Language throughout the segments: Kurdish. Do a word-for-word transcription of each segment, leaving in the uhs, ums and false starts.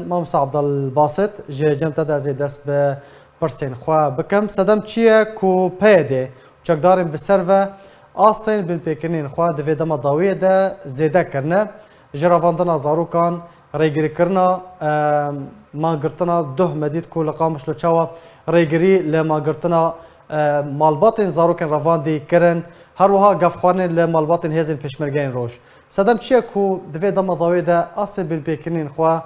Mamosta Abdel Basit, ji cem te de ez ê dest bi pirsên xwe bikim. Sedem çi ye ku P Y D û çekdarên bi ser ve astên binpêkirinên xwe di vê dema dawiyê de zêde kirine? Ji revandina zarokan, rêgirîkirina, e, mangirtina duh, me dît ku li Qamişlo çawa rêgirî li mangirtina, e, malbatên zarokên revandî kirin, her wiha gefxwarinên li malbatên hêzên pêşmergeyên roj. Sedem çi ye ku di vê dema dawiyê de astên binpêkirinên xwe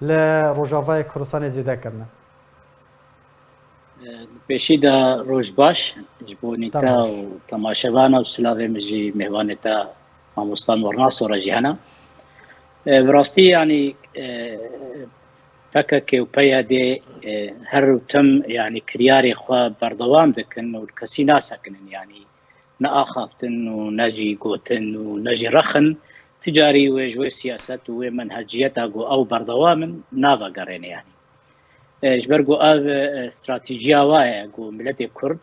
li Rojavayê Kurdistanê zêde kirine? Di pêşî de roj baş ji bo nîta û temaşevana û silavê min jî mêvanê te mamosta Nûrnas Sora jî hene. E, bi rastî, yanî, e, P K K û P Y D, e, her û tim, yanî, kiryarê xwe berdewam dikin û li kesî nasekinin, yanî, ne axaftin û ne jî gotin û ne jî rexin, ti carî wê ji wê siyaset û wê menheciyeta ku ew berdewam in, navegerêne, yanî. E, ji ber ku ev, e, stratejiya wa ye ku miletê Kurd,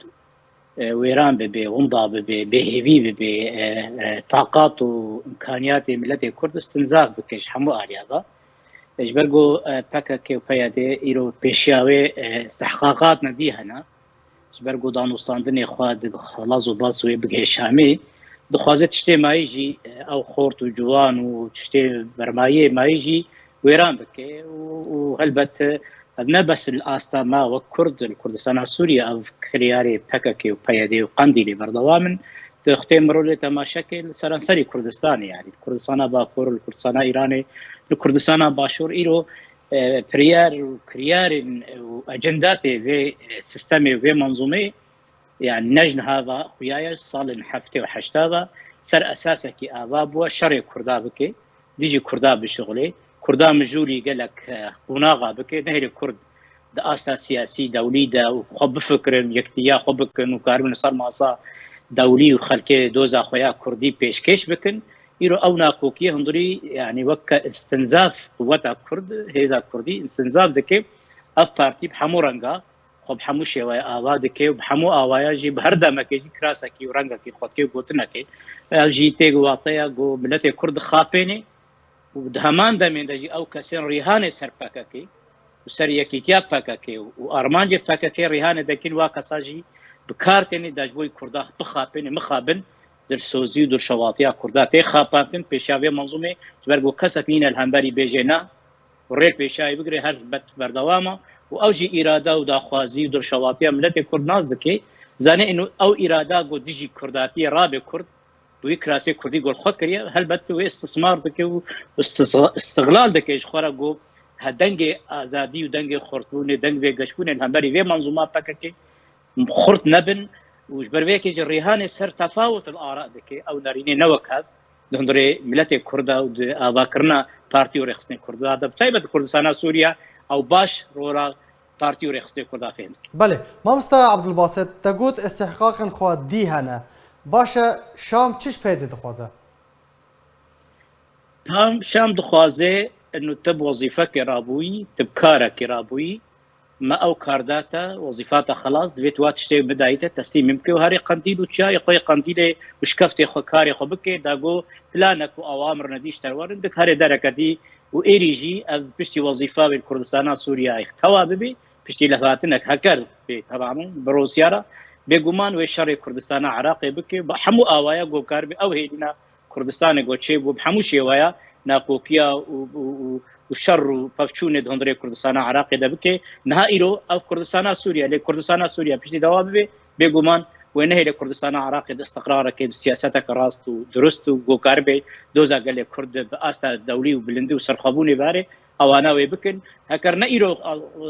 e, wêran bibe, winda bibe, bêhêvî bibe, e, e, taqat û imkaniyatê miletê Kurd istinzaf bike ji hemû aliya ve. E, ji ber ku, e, P K K û P Y D îro pêşiya wê, e, istihqaqat nedî hene. Ji ber ku danûstandinê xwe di xelaz û baz wê bigihê Şamê, dixwaze tiştê mayî jî, e, ew xort û ciwan û tiştê bermayiyê mayî jî wêran bike û, û helbet, e, ev ne bes li asta me wek Kurd, li Kurdistana Sûriye ev kiryarê P K K û P Y D û Qendîlê berdewam in. Tu xutê mirolê temaşe ke li seranserî Kurdistanê, yanî li Kurdistana Bakur, li Kurdistana Îranê, li Kurdistana Başûr îro, e, piryar û kiryarên û ecendatê vê, e, sistemê û vê menzûmê, yani ne ji niha ve xuya ye, salên heftê û heşta ve ser esasekî ava bûye şerê Kurda bike, dijî Kurda bişuxulê. Kurda mijûlî gelek, e, qonaxa bike, nehêle Kurd di asta siyasî, dewlî de û xwe bifikirin, yektiya xwe bikin û karibin li ser masa dewlî û xelkê doza xwe ya Kurdî pêşkêş bikin. Îro ew nakokiyê hundirî, yanî weke istinzaf quweta Kurd, hêza Kurdî istinzaf dike. Ev partî bi hemû renga xwe bi hemû şêweyê ava dike û bi hemû awaya jî bi her demekê jî kirasekî û rengekî xwe dike û gotinekê. Ev jî tê wateya ku miletê Kurd dixapênê û di heman demê de jî ew kesên rîhanê ser P K K û ser yekîtiya P K K û, û armancê P K K rîhanê dekîn, wa kesa jî bi kar tênê de ji bo Kurda bixapênê, mixabin dilsozî û dilşewatiya Kurda tê xapandin. Pêşiya vê menzûmê ji ber ku kesek nîne li hemberî bêjê na û rê pêşayê bigire, helbet berdewam e û ew jî îrade û daxwazî û dilşewatiya miletê Kurd nas dike. Zanê ino ew îrada ku dijî Kurdatiyê rabe Kurd, wî kirasê Kurdî gol xwe kiriye, helbet wê istismar dike û istis-, istiglal dike ji xwe re ku he dengê azadî û dengê xurtbûnê, deng vêgeşbûnê li hemberî vê menzûma P K K xurt nebin û ji ber vê yekê jî rîhanê ser tefawut li ara dike. Ew nerînê ne wek hev di hundirê miletê Kurda û di avakirina partî û rêxistinê Kurda de, bi taybet Kurdistana Sûriye, ew baş rola partî û rêxistinê Kurda fêm dike. Belê. Mamosta Abdulbasit, te got istihqaqên xwe dî hene. Baş e, Şam çi ji P Y D dixwaze? Tam Şam dixwaze, inu te bi wezîfekê rabûyî, te bi karekê rabûyî, me ew kar da te, wezîfa te xelas, divê tu wa tiştê bidayî te, teslîmî bike û herê Qendîl û çiyayê xwe yê Qendîlê û şikeftê xwe karê xwe bike, da go planek û awamir nedî ji te re werin, dik herê dereke dî û êrî jî ev piştî wezîfa wê li Kurdistana Sûriyeyê tewa bibe, piştî levhatinek heker bê, temamen bi Rûsya re, bêguman wê şerê Kurdistana Iraqê bike, bi hemû awaya go karibe ew hêlîna Kurdistanê go çêbû, bi hemû şêweya nakokiya û, û, û, û şer û pevçûnê di hundirê Kurdistana Iraqê de bike. Niha îro ev Kurdistana Sûriye, lê Kurdistana Sûriye piştî dewa bibe, bêguman wê nehêle Kurdistana Iraqê di istiqrarekê, di siyaseteke rast û durust û go karibe doza gelê Kurd bi asta dewlî û bilindî û serxwebûnê bihere, ewana wê bikin. Heker ne îro,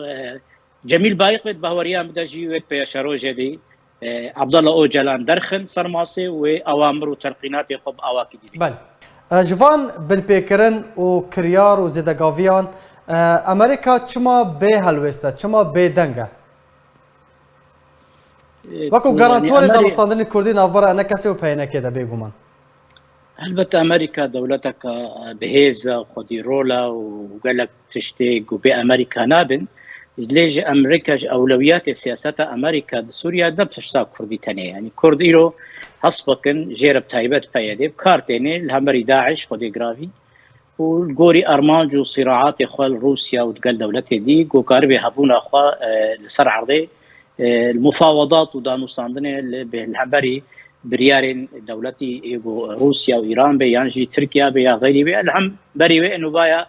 e, Cemîl Bayik wê di bahweriyan bide jî wê pêşerojê dî, e, Abdullah Ocalan derxin ser masê û wê awamir û telqînatê xwe bi awakî dî bike. Belê. E, ji van binpêkirin û kiryar û zêdegaviyan, e, Amerîka çima bê helwêst e, çima bê deng e? E, Wekû yanî garantorê Amerî- danûstandinê Kurdî navbera E N K S û P Y N K de bêguman. Helbet Amerîka dewleteke, e, bi hêz e, xwedî rol e û gelek tiştê ku bê Amerîka nabin. Lê ji Amerîka, ji ewlewiyatê siyaseta Amerîka di Sûriye ne pirsa Kurdî tenê. Yanî Kurd îro hesp bikin, jê re bi taybet P Y D bi kar tênê li hemberî DAIŞ, xwedê giravî. û li gorî armanc û sîraatê xwe li Rûsya û digel dewletê dî ku karibe hebûna xwe, e, li ser erdê, e, li mufawedat û danûstandinê li, bi, li hemberî biryarên dewletî ê ku Rûsya û Îran be yan jî Tirkiye be ya xeyrî be, li hemberî wê nûvaya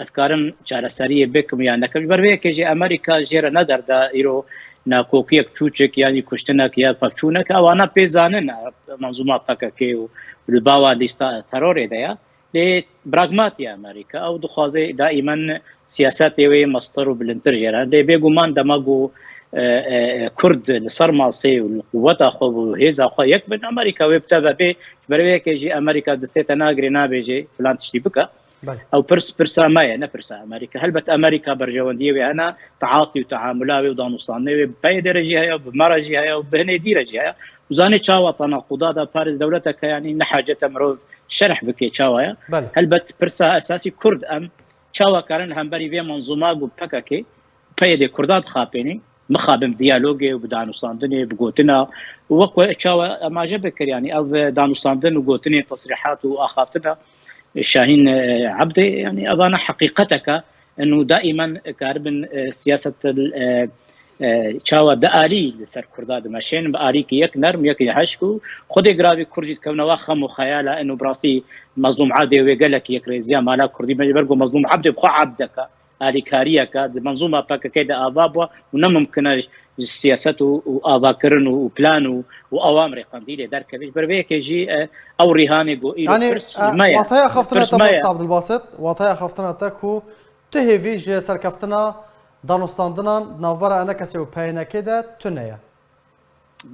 ez karim çareseriyê bikim ya nekim. Ji ber vê yekê jî Amerîka jê re nederde îro nakokiyek çûçik yan jî kuştinek ya pevçûnek. Ewana pê zanin, e, menzûma P K K û li bawa lîsta terorê de ya. Lê pragmatî ye Amerîka. Ew dixwaze daîmen siyasetê wê mestir û bilindtir jê re. Lê bêguman dema ku, e, e, Kurd li ser masê û li quweta xwe û hêza xwe yek bin, Amerîka wê bi te ve bê. Ji ber vê yekê jî Amerîka destê te nagirê, nabêjê filan tiştî bike. Belê. Ew pirs, pirsa me ye, ne pirsa Amerîka. Helbet Amerîka berjewendiyê wê hene, taatî û teamula wê û danûstandinê wê bi P Y D'ê re jî heye, bi me re jî heye û bi hinê dî re jî heye. Û zanê çawa tenaquda de parêz dewleteke, yanî ne hacet e mirov şerh bike çawa ye. Belê. Helbet pirsa esasî Kurd em çawa karin hemberî vê menzûma ku P K K, P Y D Kurda dixapênê, mixabin bi diyalogê û bi danûstandinê, bi gotina û wek we çawa emaje bikir, yanî ev danûstandin û gotinên tesrîhat û axaftina Şahîn, e, Ebdê, yanî evana heqîqeteke, û daîmen karibin, e, siyaset, e, e, çawa di alî li ser Kurda dimeşên, bi alîkî yek nerm, yek hişk û xwedê giravî Kurd jî dikevne wa xem û xeyala, û bi rastî Mezlûm Ebdê wê gelekî yekrêziya mala Kurdî me, ji ber ku Mezlûm Ebdê bi xwe ebdeke, alîkariyeke di menzûma P K K de ava bû û ne mimkin e ji siyaset û, û avakirin û, û plan û, û awamrê Qendîlê derkeve. Ji ber vê yekê jî, e, ew rîhanê ku îro Yanî, pirs e, ji me ye. Wataya xeftina Pirs te, me Max ye. Abdulbasit, wataya xeftina te ku tu hêvî ji serkeftina danûstandinan navbera E N K S û P Y N K de tune ye.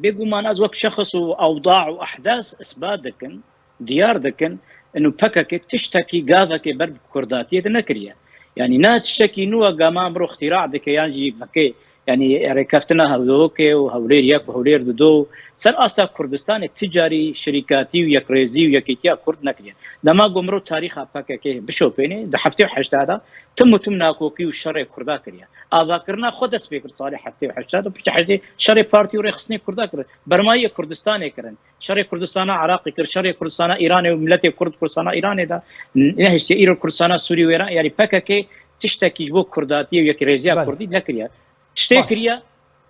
Bêguman ez wek şexs û ewda û ehdas isbat dikin, diyar dikin, inu P K K tiştekî gavekê ber bi kurdatiyê de nekiriye. Yanî ne tiştekî nû e, gama mirov îxtîra dike yan jî veke, yanî rêkeftina Hewlêrê û Hewlêr yek û Hewlêr dido ser asta Kurdistanê ti carî şirîkatî û yekrêzî û yekîtiya Kurd nekiriye. Dema ku mirov tarîxa P K K bişopêne, di heftê û heşta de tim û tim nakokî û şerê Kurda kiriye. Avakirina xwe dest pê kir salê heftê û heşta de, piçe hejê şerê partî û rêxistinê Kurda kir. Bermayiyê Kurdistanê kirin. Şerê Kurdistana Iraqê kir, şerê Kurdistana Îranê û miletê Kurd Kurdistana Îranê de nehiştiye. Îro Kurdistana Sûrî wêran, yanî P K K tiştekî ji bo kurdatiyê û yekrêziya Belê. Kurdî nekiriye. Tiştê Baş. kiriye,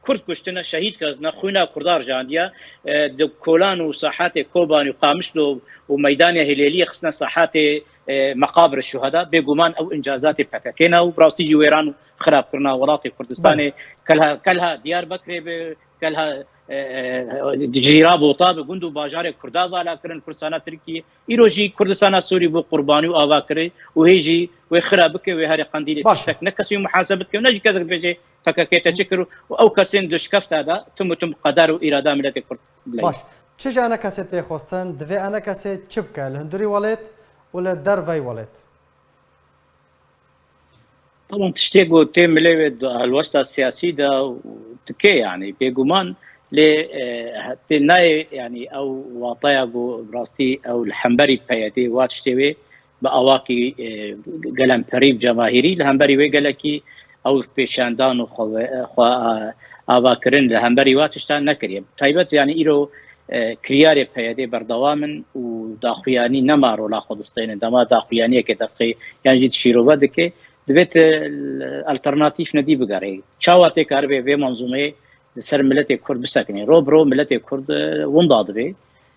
Kurd kuştine, şehîd kirine, xwîna Kurda rijandiye, e, di kolan û sahetê Kobanî û Qamişlo û meydanê Hilêliyê xistine sahetê, e, meqabir şuheda. Bêguman ew încazatê P K K ne û bi rastî jî wêran û xirabkirina welatê Kurdistanê, Belê. kelha, kelha Diyarbekirê bi, kelha, e, e, Cizîra Bota bi gund û bajarê Kurda vala kirin, Kurdistana Tirkiyê. Îro jî Kurdistana Sûrî bû qurbanî û avakirî û hê jî wê xira bike, wê herê Qendîlê Baş. tiştek ne kesî muhasebe dike û ne jî kesek dibêje P K K te çi kir û ew kesên di şikefta de tim û tim qeder û îrada miletê Kurd bileyî. Baş. Çi ji E N K S'ê tê xwestin? Divê E N K S çi bike li hundirî welêt û li dervey welêt? Tamam, tiştê ku tê milê wê di helwesta siyasî de dike, yanî bêguman lê, e, tê nayê, yanî ew wataya ku rastî ew li hemberî P Y D'ê wa tiştê wê bi awakî, e, gelemperî û cemahîrî li hemberî wê gelekî ew pêşandan û xwe, xwe, e, avakirin li hemberî wa tişta nekiriye. Taybet, yanî îro, e, kiryarê P Y D'ê berdewam in û daxuyanî nema rola xwe distênin. Dema daxuyaniyeke derxê yan jî şîrove dike, divê tu alternatîf nedî bigerê. Çawa tê karibe vê menzûmê li ser miletê Kurd bisekinê? Ro bi ro miletê Kurd, e, winda dibe.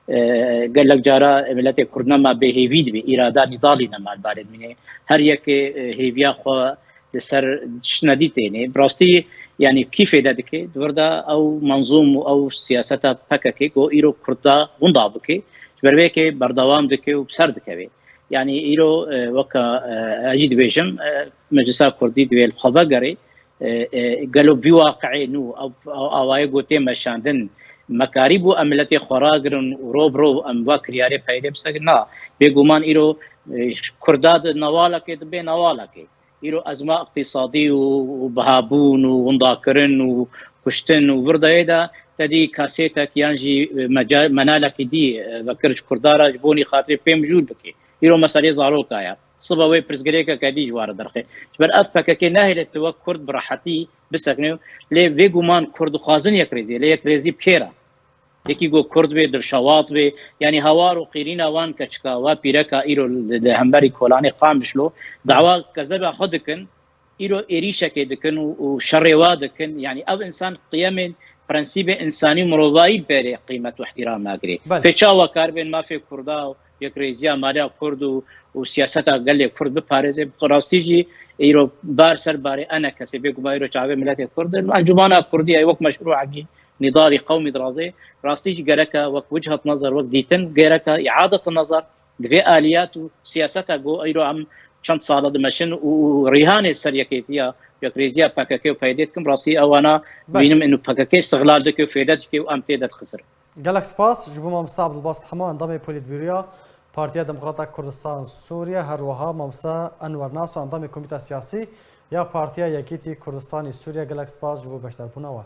E, gelek cara miletê Kurd nema bêhêvî dibe, îrada nîdalî nema li balê dimîne. Her yekê, e, hêviya xwe li ser tiştine dî têne. Bi rastî, yanî kîfê de dike. Di vir de ew menzûm û ew siyaseta P K K ku îro Kurda winda bike, ji ber vê yekê berdewam dike û bi ser dikeve. Yanî îro, e, weke, e, ez jî dibêjim, e, Meclisa Kurdî divê li xwe vegerê. E, e, gelo bî waqiê nû, ew, ew awayê ku tê meşandin, me karîbû em miletê xwe ragirin û ro bi ro em va kiryarê P Y D'ê bisekin? Na, bêguman îro, e, Kurda di newalekê dibe newalekê. Îro ezma iqtîsadî û, û bihabûn û windakirin û kuştin û virdayê de te dî kasêtek yan jî, e, meca-, menalekî dî, e, vekir ji Kurda re ji bonî xatirê pê mijûl bike. Îro meselê zaroka ye. Sibe wê pirsgirêkeke dî ji we re derxê. Ji ber ev P K K nehêle tu wek Kurd bi rehetî bisekine, lê vê guman Kurd dixwazin yekrêzî, lê yekrêzî bi kê re? Yekî go Kurd bê, dilşewat bê, yanî hawar û qîrîna wan keçika, wa pîreka îro li, li hemberî kolanê Qamişlo, dawa kezeba xwe dikin, îro êrîşekê dikin û, û şerê wa dikin. Yanî ev însan qiyemên, prensîbê însanî û mirovayî berê qîmet û ihtiram nagirê. Belê. Pê çawa karibên mafê Kurda û yekrêziya maliya Kurd û, û siyaseta gelê Kurd biparêze? Bi rastî jî îro bar ser barê ENKSê, bêguman îro çavê miletê Kurd in. Encumana Kurdî ya wek meşrûekî nîdalî qewmî dirazê. Rastî jî gereke wek wichet nezer, wek dîtin, gereke îadet nezer di vê aliyat û siyaseta go îro em çend sala dimeşin û, û rîhanê ser yekêtiya, yekrêziya P K K û PYDê dikim. Rastî ewana Belê. Bînim inu P K K îstihlal dike û fêde dike û em tê de dixizir. Gelek spas ji bo mamosta Abdulbasit Hemo, endamê Polîtbûroya Partiya Demokrata Kurdistan Sûriye, her wiha mamosta Enwer Naso, endamê Komîta Siyasî ya Partiya Yekîtî Kurdistanî Sûriye. Gelek spas ji bo beşdarbûna we.